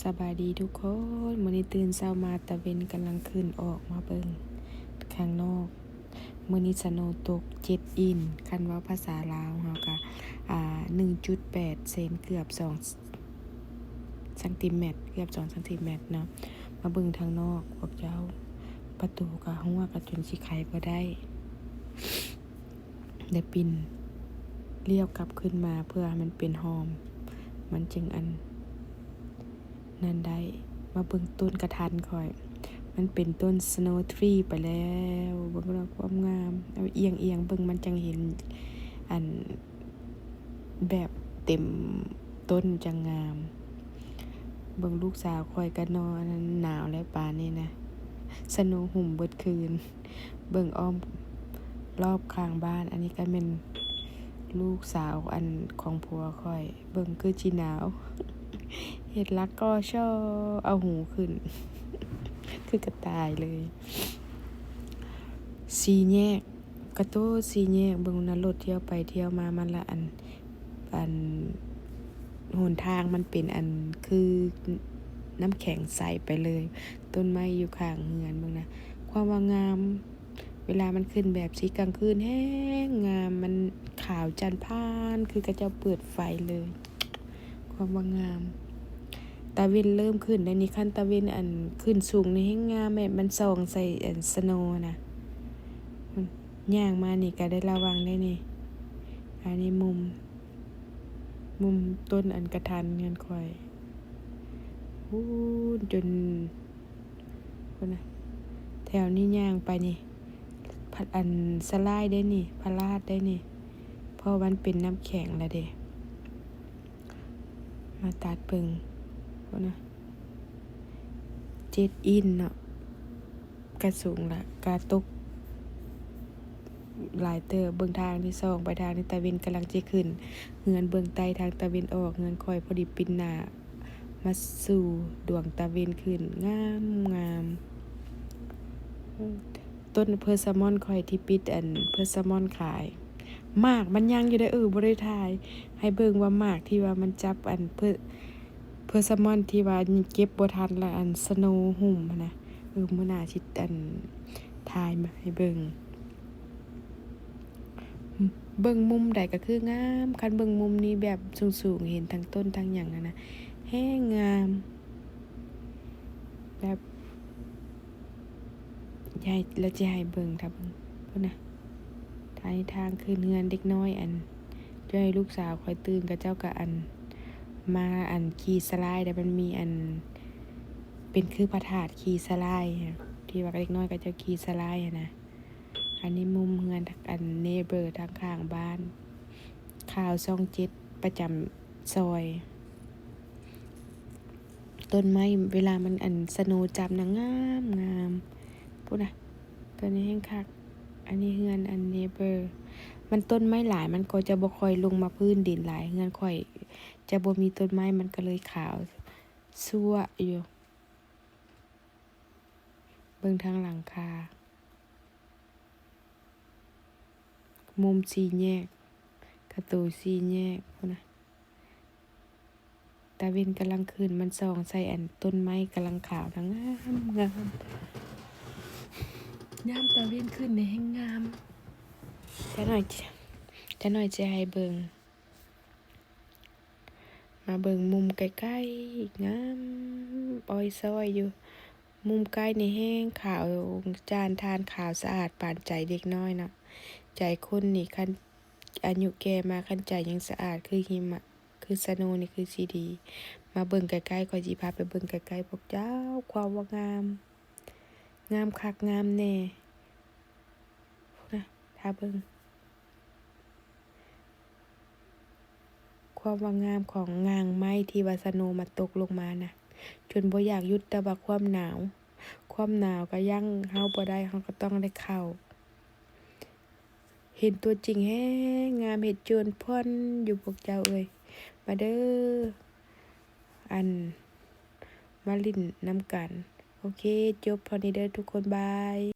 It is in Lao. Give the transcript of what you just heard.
ສະບາຍດີທຸກຄົນ, ມື້ນີ້ຕື່ນເຊົ້າມາຕາເວັນກຳລັງຂຶ້ນອອກມາເບິ່ງຂ້າງນອກ. ມື້ນີ້ສະໂນຕົກເຈັດອິນ, ຄັນເວົ້າພາສາລາວເຮົາກະ ອ່າ ໜຶ່ງຈຸດແປດເຊັນ ເກືອບສອງຊັງຕີແມັດ, ເກືອບສອງຊັງຕີແມັດເນາະ. ມາເບິ່ງທາງນອກພວກເຈົ້າ, ປະຕູກະຮົ່ວ ກະຈົນຊິໄຂບໍ່ໄດ້. ແລະ ປິ່ນລ້ຽວກັບຄືນມາເພື່ອໃຫ້ມັນເປັນຮ່ອມ ມັນຈຶ່ງອັນນັ້ນໄດ້. ມາເບິ່ງຕົ້ນກະທັນຂ້ອຍ, ມັນເປັນຕົ້ນ snow tree ໄປແລ້ວ. ເບິ່ງລະຄວາມງາມ, ເອົາອຽງໆເບິ່ງ ມັນຈັ່ງເຫັນອັນແບບເຕັມຕົ້ນ ຈັ່ງງາມ. ເບິ່ງລູກສາວຂ້ອຍກະນອນໜາວແລ້ວປານນີ້ນະ, ສະໂນຫຸ້ມເບິດຄືນ. ເບິ່ງອ້ອມລອບຂ້າງບ້ານ, ອັນນີ້ກະແມ່ນລູກສາວອັນຂອງຜົວຂ້ອຍ, ເບິ່ງຄືຊິໜາວ, ເຮັດຫຼັກກໍຊໍ ເອົາຫູຂຶ້ນ ຄືກະຕ່າຍເລີຍ. ສີ່ແຍກ ກະໂຕສີ່ແຍກ, ເບິ່ງນະ ລົດທ່ຽວໄປທ່ຽວມາ, ມັນລະອັນ ອັນຫົນທາງມັນເປັນອັນຄືນ້ຳແຂງໃສໄປເລີຍ. ຕົ້ນໄມ້ຢູ່ຂ້າງເຮືອນ ເບິ່ງນະ ຄວາມວ່າງາມ. ເວລາມັນຂຶ້ນແບບຊິກາງຄືນແຮງງາມ, ມັນຂາວຈັນພານ ຄືເຂົາເຈົ້າເປີດໄຟເລີຍ, ຄວາມວ່າງາມ. ຕາເວັນເລີ່ມຂຶ້ນແລ້ວນີ້, ຄັນຕາເວັນອັນຂຶ້ນສູງນີ້ແຮງງາມ, ແບບມັນສ່ອງໃສ່ອັນສະໂນນະ. ຍ່າງມານີ້ກະໄດ້ລະວັງໄດ໋ນີ້. ອັນນີ້ມຸມ ມຸມຕົ້ນອັນກະທັນເຮືອນຂ້ອຍ ພຸ້ນ ຈົນ ພຸ້ນນະ, ແຖວນີ້ຍ່າງໄປນີ້ ພະ ອັນສະລາຍໄດ໋ນີ້, ພະລາດໄດ໋ນີ້, ເພາະມັນເປັນນ້ຳແຂງລະເດ. ມາຕັດເບິ່ງ ພຸ້ນນະ ເຈັດອິນເນາະ. ກະສູງລະ ກະຕົກຫຼາຍເຕີບ. ເບິ່ງທາງນີ້ ສ່ອງໄປທາງນີ້ ຕາເວັນກຳລັງຈະຂຶ້ນ. ເຮືອນເບື້ອງໃຕ້ທາງຕາເວັນອອກ, ເຮືອນຂ້ອຍພໍດີປິ່ນໜ້າມາສູ່ດວງຕາເວັນຂຶ້ນ. ງາມ ງາມ. ຕົ້ນເພີສະມອນຂ້ອຍທີ່ປິດອັນເພີສະມອນຂາຍ, ໝາກມັນຍັງຢູ່ເດ້. ເອີ ບໍ່ໄດ້ຖ່າຍໃຫ້ເບິ່ງວ່າໝາກທີ່ວ່າມັນຈັບອັນເພີ ເພີສະມອນທີ່ວ່າເກັບບໍ່ທັນ ລະອັນສະໂນຫຸ້ມຫັ້ນນະ. ເອີ ມື້ໜ້າຊິອັນຖ່າຍມາໃຫ້ເບິ່ງ. ເບິ່ງມຸມໃດກະຄືງາມ, ຄັນເບິ່ງມຸມນີ້ແບບສູງໆ ເຫັນທັງຕົ້ນທັງຫຍັງຫັ້ນນະ, ແຮງງາມ. ແບບ ໃຫ້ ລະຈະໃຫ້ເບິ່ງ ຖ້າເບິ່ງ ພຸ້ນນະ ທາງ ທາງຂຶ້ນເຮືອນເດັກນ້ອຍ. ອັນ ຈະໃຫ້ລູກສາວຂ້ອຍຕື່ນ ເຂົາເຈົ້າກະອັນ ມາອັນຂີ່ສະລາຍ ແລ້ວມັນມີອັນ ເປັນຄືພະທາດຂີ່ສະລາຍ ທີ່ວ່າເດັກນ້ອຍເຂົາເຈົ້າຂີ່ສະລາຍຫັ້ນນະ. ອັນນີ້ມຸມເຮືອນ ອັນ neighbor ທາງຂ້າງບ້ານ, ຂ່າວຊ່ອງເຈັດ ປະຈຳຊອຍ. ຕົ້ນໄມ້ເວລາມັນອັນສະໂນຈັບນະ ງາມ ງາມ. ພຸ້ນນະ ຕົວນີ້ແຮງຄັກ. ອັນນີ້ເຮືອນອັນ neighbor ມັນຕົ້ນໄມ້ຫຼາຍ ມັນກໍຈະບໍ່ຄ່ອຍລົງມາພື້ນດິນຫຼາຍ. ເຮືອນຂ້ອຍຈະບໍ່ມີຕົ້ນໄມ້ ມັນກໍເລີຍຂາວຊົ່ວຢູ່. ເບິ່ງທາງຫຼັງຄາ. ມຸມສີ່ແຍກ ກະໂຕສີ່ແຍກ ພຸ້ນນະ. ຕາເວັນກຳລັງຂຶ້ນ ມັນສ່ອງໃສ່ອັນຕົ້ນໄມ້ກຳລັງຂາວນະ ງາມ ງາມ. ຍາມຕາເວັນຂຶ້ນນີ້ແຮງງາມ. ຈັກໜ້ອຍ ຈັກໜ້ອຍຈະໃຫ້ເບິ່ງ. ມາເບິ່ງມຸມໃກ້ໆ ງາມ ອອຍຊອຍຢູ່. ມຸມໃກ້ນີ້ແຮງຂາວຈານທານ ຂາວສະອາດປານໃຈເດັກນ້ອຍເນາະ. ໃຈຄົນນີ້ ຄັນອາຍຸແກ່ມາ ຄັນໃຈຍັງສະອາດຄືຫິມະ ຄືສະໂນນີ້ ຄືຊິດີ. ມາເບິ່ງໃກ້ໆ ຂ້ອຍຊິພາໄປເບິ່ງໃກ້ໆ ພວກເຈົ້າ. ຄວາມວ່າງາມ ງາມຄັກງາມແນ່. ພຸ້ນນະ ຖ້າເບິ່ງ ຄວາມວ່າງາມຂອງງ່າງໄມ້ທີ່ວ່າສະໂນມາຕົກລົງມານະ ຈົນບໍ່ຢາກຢຸດ, ແຕ່ວ່າຄວາມໜາວ ຄວາມໜາວກະຢັ້ງເຮົາບໍ່ໄດ້, ເຮົາກະຕ້ອງໄດ້ເຂົ້າ. ເຫັນຕົວຈິງແຮງງາມ, ເຮັດໂຈນພອນຢູ່ພວກເຈົ້າເອີຍ. ມາເດີ ອັນ ມາຫຼິ້ນນຳກັນ. ໂອເຄ ຈົບເທົ່ານີ້ເດີທຸກຄົນ, ບາຍ.